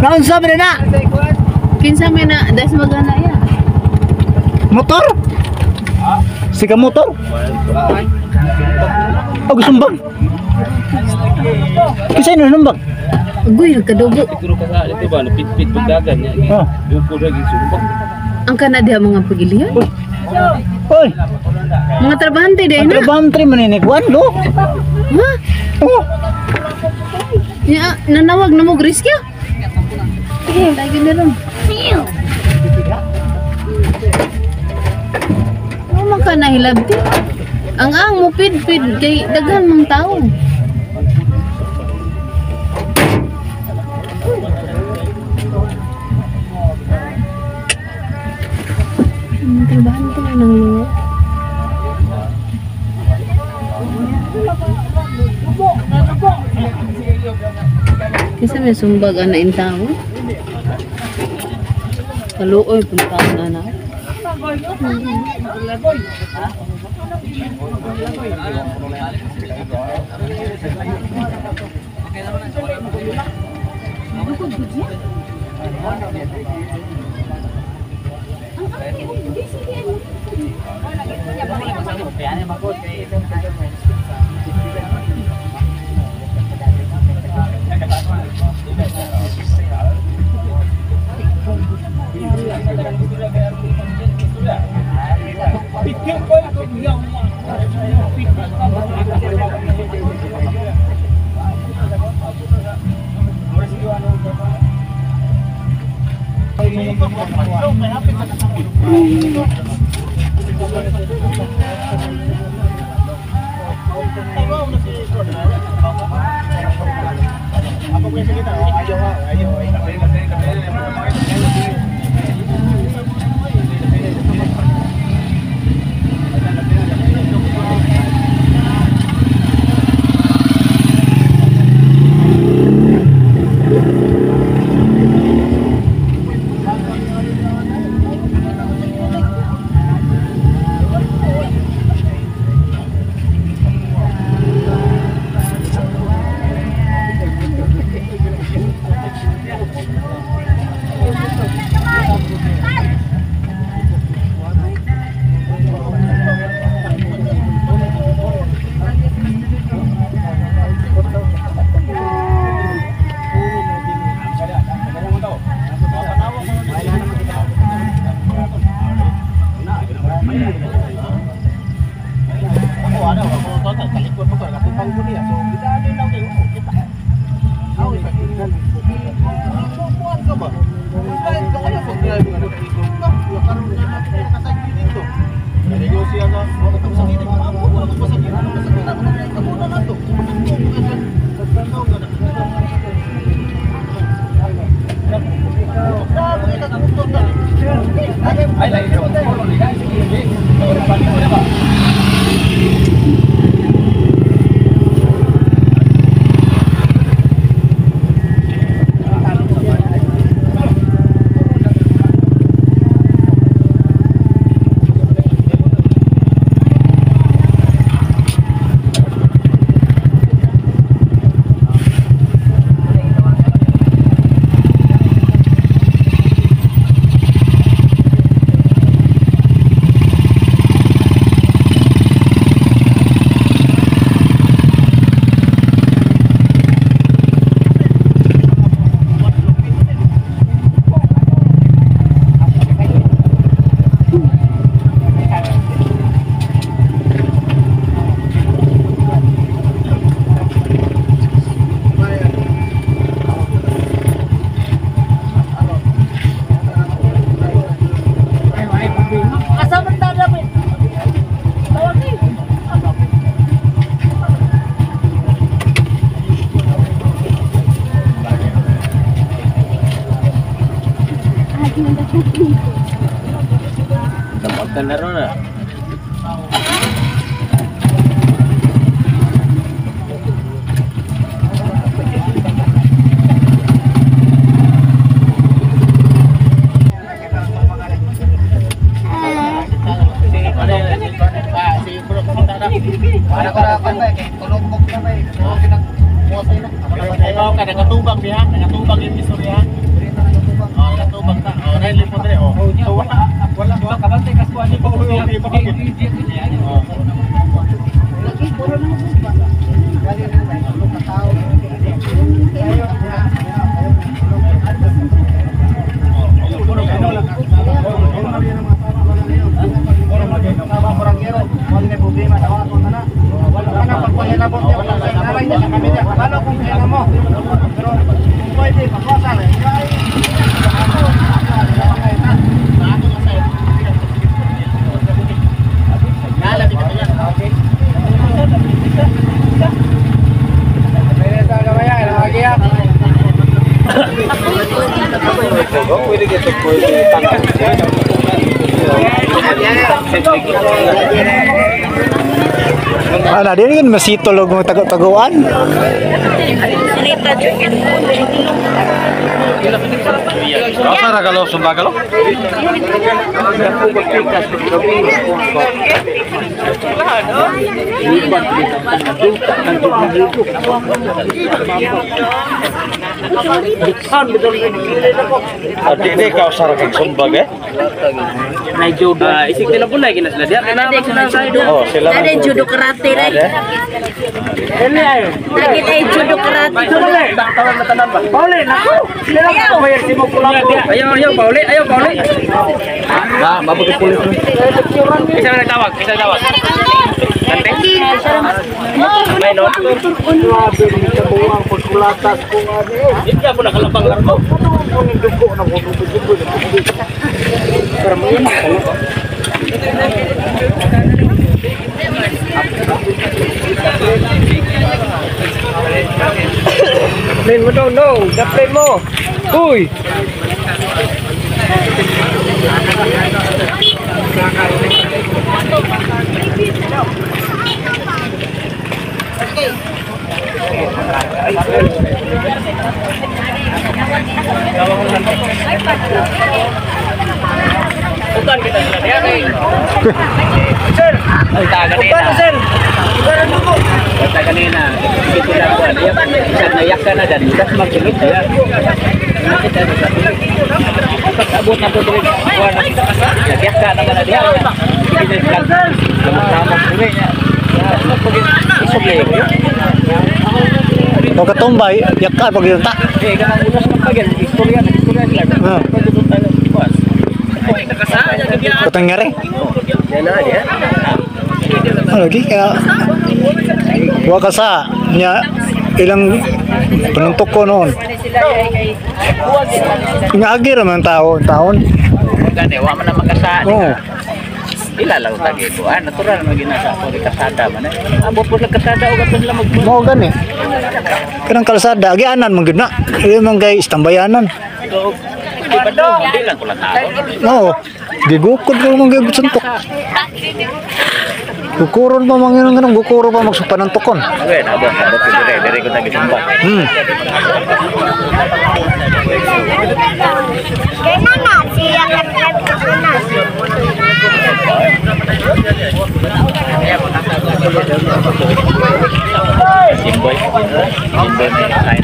Naunsa man na? Kinsa may na das magana ya? Motor? Sika motor? Oh, sumbag. Kinsa ni numbag? Agoy, nagkadugo. Siguro ka sa ito ba, napit-pit pagdagan niya. Oh. Duko lagi sumbag. Ang kana diha mga pagilihan. Oy, Mga trabahante dai ang na. trabahante man ni kuan lo. Ha? Oh, Ya, nanawag na mo riskya. Lagi na ron. Oh, man ka nahilabti. Ang mo pid-pid kay daghan mang tao. Ang trabahante nga ng luwa. Kasi may sumbag ana in tao. Kaluoy punta na na. Tawagan na ron ah. Para ko na ba, kay tulog na ba. Ikaw ka nakatubang diha, nakatubang yung istorya. Oh, nakatubang ta. Oh, dahil lipo dire oh. So wala wala ba kabantay kas kuan ni pa ko. Ana, di rin masitol og mga tago-taguan. Sara kalau sumbagalo. Adi kau sara kang sumbag eh. Isik nila pun lagi sila dia. Oh, sila. Ada judo karate rin. Lagi tayo judo karate. Ayo ayo Pauli, ayo Pauli. Ma, mabuti pulis. Isa na tawag, isa tawag. May no. Hindi ako nakalabang lang ko. Play mo daw, no. Na-play mo. Uy! Bukan kita sila dia. Sir. Bukan sir. Kata kanina, kita na dia sa nayak ka na dan das magsunod dia. Nakita na sa pag-abot na to diri. Nagyak ka na dia. O katumbay, yakka pag yun ta. Eh, kanang ulas ng pagyan, istorya, istorya sila. Ah. Katang ngari. Ah, lagi kaya wa ka sa nya ilang panuntok ko noon. Nga ra man tao taon. Gani, wa man na makasa. Oo. Ila lang tagi ko. Ah, natural man ginasa ko di kasada man. Abot po lang kasada og ato sila mag Mao gani. Kanang kalsada agianan man gyud na. Dili man kay istambayanan. Di ba daw, hindi lang ko lang tao. Oo. Gigukod ko man gyud suntok. Gukuron pa man yun ganun, gukuro pa magsupanantokon. Okay, abot abot ko dire, dire ko tagi sumba. Jimboy. Jimboy may sign.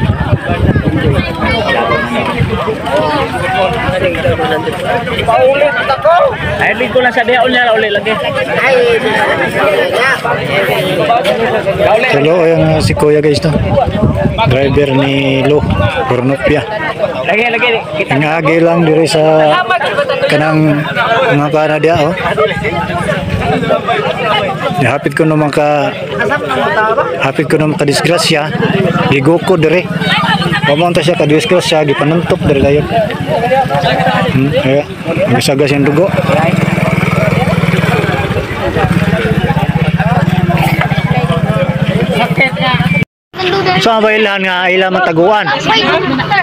Paulit ako! Ay, ko lang sa diha ulit ulit lagi. Hello, ayan si Kuya guys no. Driver ni Lo Cornopia. Lagi lagi kita Ingagi lang diri sa kanang mga kana diha oh. Hapit ko naman ka hapit ko naman ka disgrasya. Giguko diri. Pamunta siya ka disgrasya gipanuntok diri dayon. Kaya nagasagas yung dugo. Sa so, ba ilan nga ila mataguan?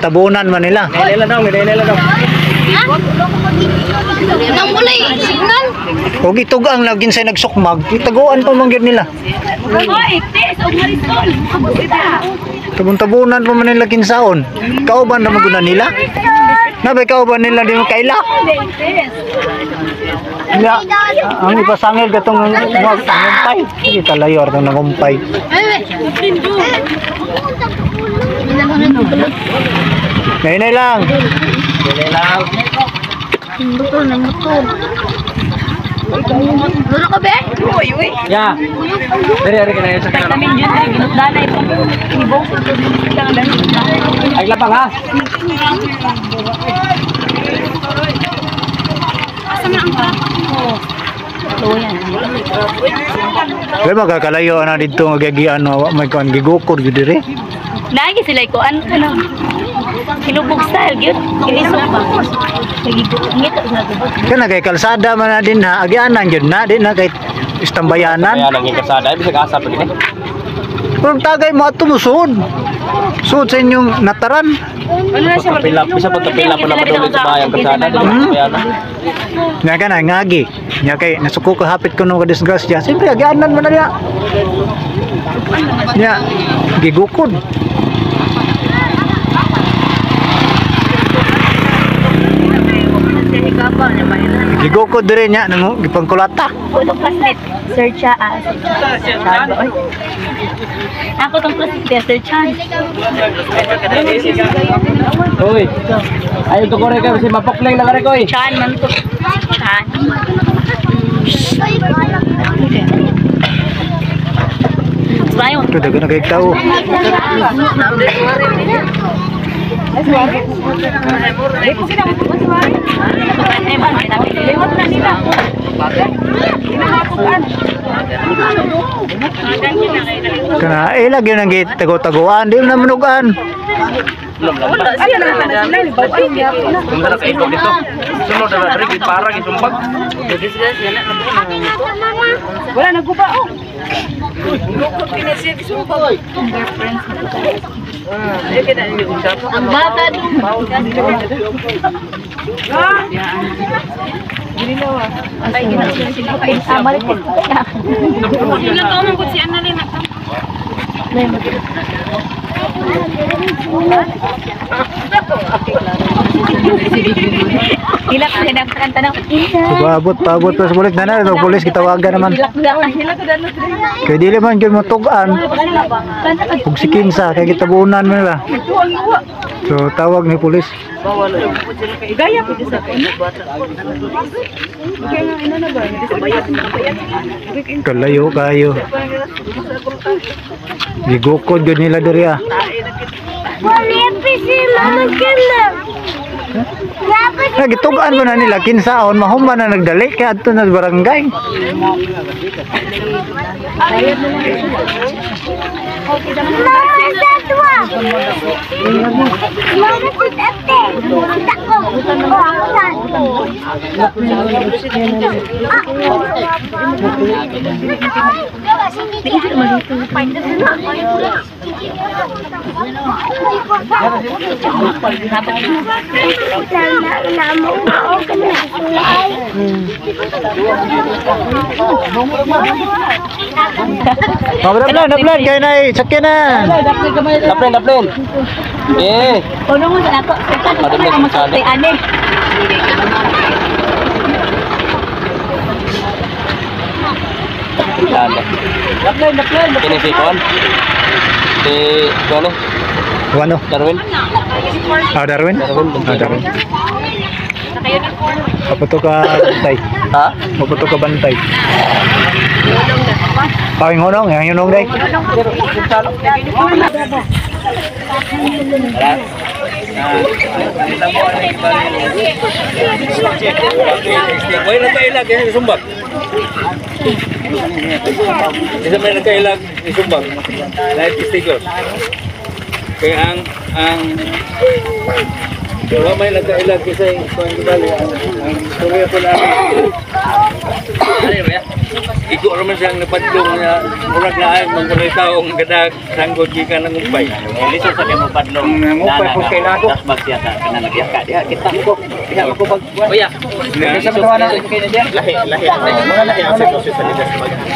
Tabunan man nila. Nang mulay signal. Og itugang lagin sa nagsukmag, itaguan pa man gyud nila. Tabon-tabunan pa man nila kinsaon. Kauban ra man gud na nila. Nabay kauban nila di mo kaila. Ya, ang ipasangil katong nangumpay. Sige kalayo atong nangumpay. Ngayon lang. Dili lang. Motor na motor. Lolo ka be? Ya. Diri ari kana sa kana. Ay lapang ha. Kaya magkakalayo na dito nga gagian wa may kuan gigukod gyud diri. Lagi sila ko ano ano. Hinubog style gyud. Kilisok ba? Ngito sa gubot. Kana kay kalsada man na din ha, agianan gyud na din na kay istambayanan. Kaya lang yung kasada, bisag asa pa gini. Kung tagay mo ato mo suod. Suod sa inyong nataran. Pagkapila, bisa pagkapila pa na padulong sa bayang kasada, di ba? Kaya na. Nya ka na ngagi. Nya kay nasuko ka hapit ko nung kadisgrasya. Siyempre agianan man na niya. Nya gigukod. Gigukod diri nya nang gipangkulata. Ako tong classmate, Sir Cha. Ah, Sir Chan ba? Oy. Ako tong classmate, Sir Chan. Uy. Ayo to kore kay si mapokling na kare koy. Chan man to. Chan. Bayo. Ito dagan na kay tao. Kana eh lagi nang gitago-taguan, di na manugan. Kung dara kay dito. Sunod na diri para gisumbag. Ang bata dun. Hilak na ang tanong. So, abot, paabot pa sa pulis. Nana, ito, pulis, gitawagan naman. Hilak na. Kaya dili man gyud mo tugan. Ug si kinsa, kay gitabunan man nila. So, tawag ni pulis. Kalayo kayo. Gigukod gyud nila diri ah. Nagitugan mo na nila kinsaon mahuman na nagdali kay adto na sa barangay. Oh, naplan kay nay sakyanan. Daplin, daplin. Eh, Puno mo sa ako. Sir Chan, ito na ang masulti ani. Dale. Daplin, daplin. Kini si Kon. Si Kon eh, Wano? Darwin. Ah, Darwin? Ah, Darwin. Maputo ka bantay. Ha? Maputo ka bantay. Pawing hunong, yang hunong day. Way na kailag eh sumbag. Isa may nagkailag isumbag. Live sticker. Kaya ang wala may nagkailag kasi kuan bali ang istorya po namin. Igo raman siyang napadlong na murag na ay mangkulay taong gadag sanggod gikan ng umpay. Lisod sa kay mo padlong. Ngumpay po kay Lago. Tas magsiya ka kana nagyak ka diha kita ko. Diha ko pag Kuya. Sa matawa na. Lahi, lahi. Mga lahi ang sitwasyon sa lidas.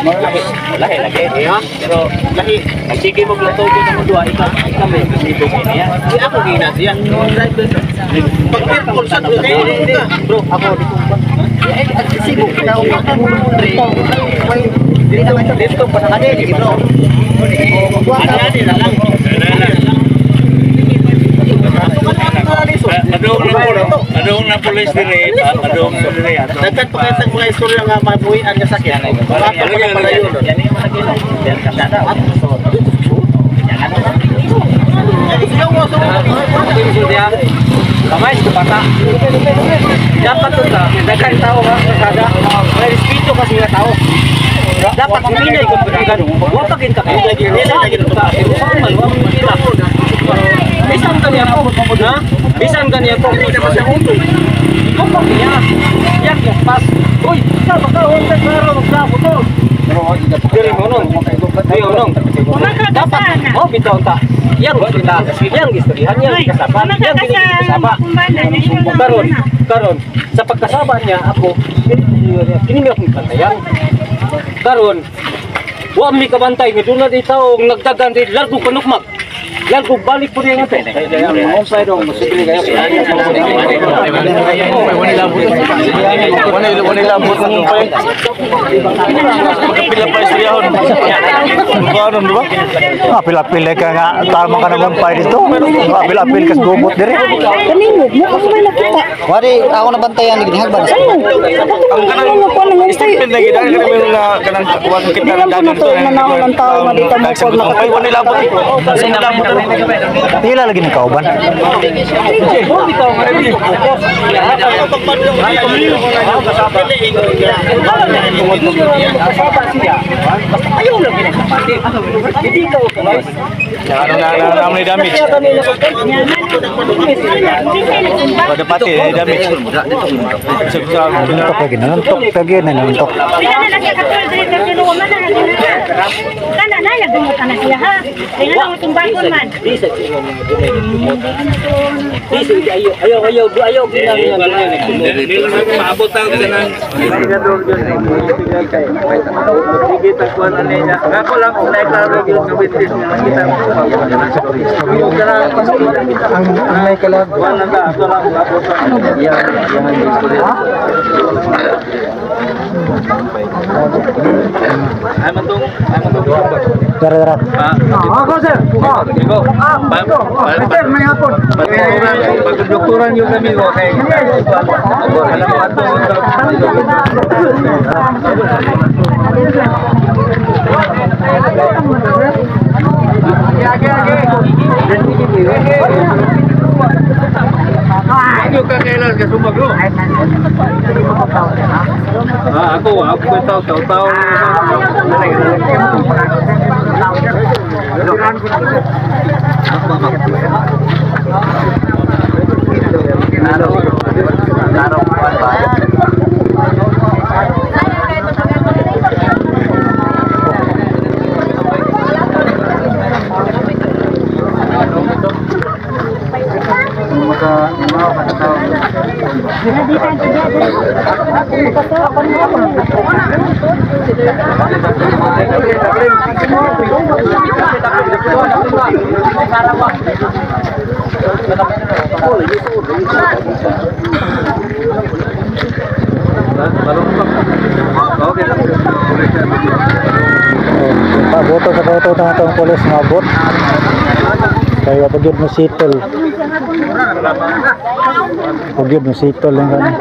Lahi, Lahi lagi. Pero lahi. Nagsige mo plato gyud ang duha ikaw ikaw may resibo kay niya. Di ako gina siya. Pag-aircon sa bro, Ako di ko. Dito pa sa kanil. Adong na pulis dire, adong na dire ato. Daghan pa kay mga istorya nga mabuhian nga sakyan. Kamay sa bata. Dapat to sa daghan tao nga kada. May respeto kasi nga tao. Dapat hinay ko pagkigan. Wa pa kin ka. Bisan kaniya ko, ha? Bisan kaniya ko. Ikaw pa niya. Yak yak pas. Uy, sa baka unta klaro magsapo to. Diri mo nung. Diri mo nung. Dapat mo bitaw ta. Yang kita, yang istoryahan, yang kasaba, yang kasaba. Karon, karon sa pagkasaba niya ako, kini mi akong bantayan. Karon, wa mi kabantay nga doon na di taong nagdagan di largo kanukmag. Largo balik po niya nga. Apil-apil ka nga tama ka naman pa dito. Apil-apil ka sa gubot dire. Kanino mo ako may nakita. Wari ako nabantayan ni hagban. Ang kanang mo pa nang stay. Hindi lang po na to nanahon ang tao nga dito mo po makakita. Pila lagi ni kauban. Ayaw lang ginagapati. Hindi ka utuloy. Ano na na damage? Pada pati damage. Nantok lagi, nantok lagi, nantok. Ayaw ayaw ayaw Maabot ang kanang ako lang naklaro gyud nga witness nga makita ko. Ang may kalag. Tara, tara. Ako sir. Sir, may hapon. Pagdoktoran yung kami ko kay. Alam mo ato. Ano ka kailan ka sumagro? Ah, ako tao tao. Paboto sa boto na itong polis nga bot. Kaya pagyod mo sitol. Pagyod mo sitol lang kami.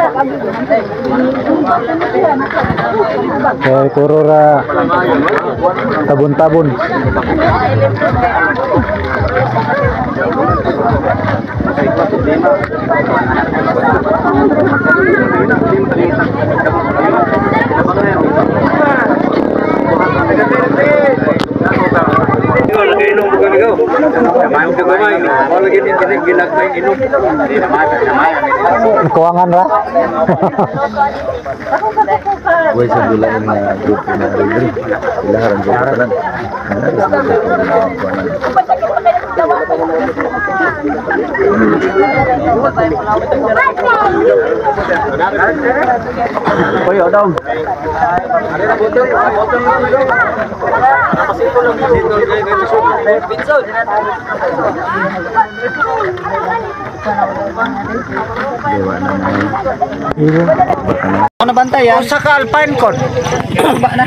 Kaya kurora tabon-tabon. Kuangan ra. Buhay sa gula yung grupo na libre. Ilaharan grupo tanan. Hoy, odong. Dewa na may. Ako nabantayan. Usa ka alpine kon. Ba na.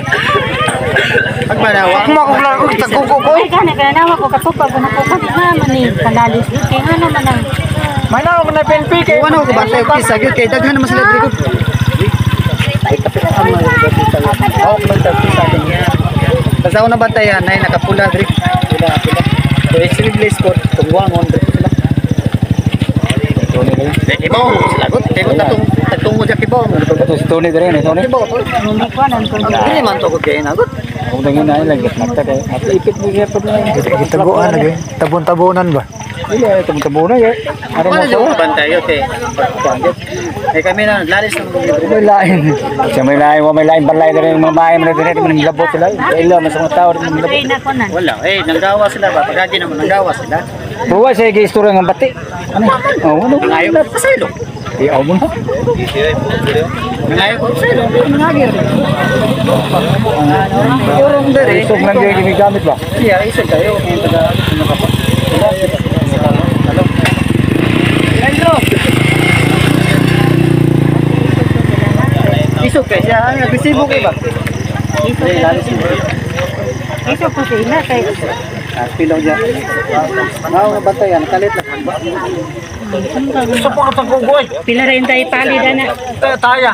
Pagmanawa. Kumakuglar ko tagugo ko. Ay kana kana nawa ko katupag ko ko nga man ni kanalis kay nga naman ang Manaw ko na PNP kay. Wala ko bantay og pisa gyud kay daghan naman sila diri gud. Ay kapit ang mga ako bantay og pisa din. Basta ako nabantayan ay nakapula diri. Pula pula. So extremely sport tungwangon diri sila. Kibaw sila gud. Kay kung tatong tatungo ja kibaw. Ito si Tony dire ni Tony. Kibaw to. Dili man to gud kay na gud. Kung tangin na lang nagta kay at ipit mo siya pag Gitaguan lagi. Tabon-tabonan ba? Dili ay tabo na eh. Ano Wala mo jud bantay yo kay. Eh kami na naglalis ng diri. May lain. Siya may lain, wa may lain balay dire mga bahay man dire man labot sila. Ila man sa mga tao man labot. na ko na. Wala eh nanggawa sila ba pagagi naman nanggawa sila. Buwa siya gi-istorya ng bati. Ano? Oh, ano? Nangayo ko sa ilo. Di aw mo na. Nangayo ko sa ilo. Nangagir. Urong diri. Isog lang gyud ginagamit ba? Iya, isog kayo. Ngayon taga ano ka pa. Isog kayo siya. Ano, agresibo kayo ba? Iso ko sa ila kay Ah, pilaw niya. Mao nga bantayan, kalit lang. Sa pa ka tagugo ay. pila rin tayo palid ana. Taya.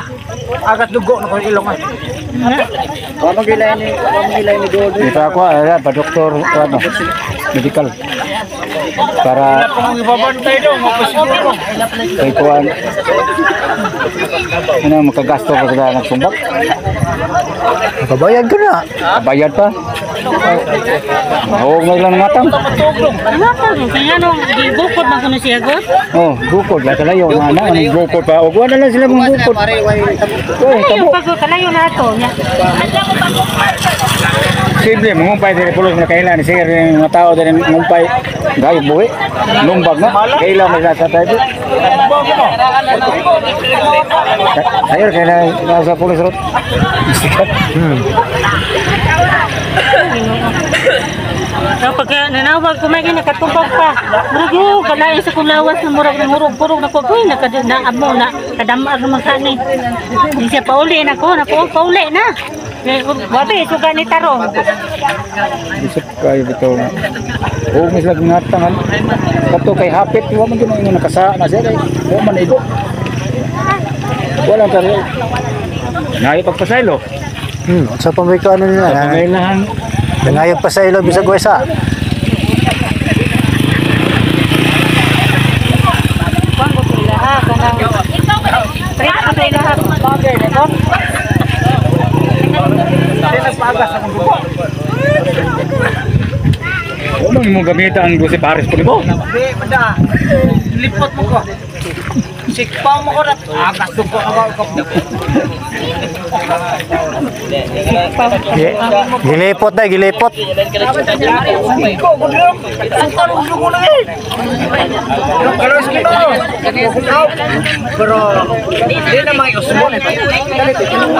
Agat dugo na ko ilong ay. Wa magilay ni, wa magilay ni Gold. Dito ako, ala, pa doktor, ano, medical. Para Kung ibabantay daw, mapasiguro. kay kuan. Ano, makagasto pa sila nagsumbak. Kabayad ko na. Bayad pa. Huwag na lang matang. Ano pa kay ano gibukod man kuno siya god. Oh, bukod lang kalayo na na, ang bukod pa. Og wala lang sila mong bukod. Pare, way tabo. Oy, Kalayo tabo. pag kalayo na ato nya. Simple, mangumpay diri pulos na kailan sir yung mga tao diri mangumpay. Gayog buhi. Lumbag na. Kailan man sa tayo. Ayo kailan nasa pulos rot. Sikat. Pagka nanawag ko may nakatubag pa. Murag yo kalayo sa kong lawas na murag nangurog-purog na ko koy nakad na amo na kadamag naman kani. Di siya pauli na ko, na po pauli na. Wabi suga ni tarong. Isip kayo bitaw. Huwag mo sila gingatangan. Kato kay hapit, wa man gino ingon nakasa na siya kay wa man igo. Wala taro. Ngayo pagpasaylo. Sa pamay ko ano nila. Pangailahan. Nangayag pa sa ilo bisag wesa. Kuan ko sa ilaha kanang Trip ko sa ilaha bagay na to. Wa man mo gamita ang Jose Paris po nimo. Di, mada. Lipot mo ko. Sikpaw mo ko na. Agas dugo ako. Gilipot na, gilipot. Pero, di na mga usbon.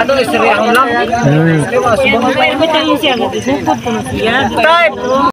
Ato istorya lang. Ko tayo siya gibukod ko siya. Type!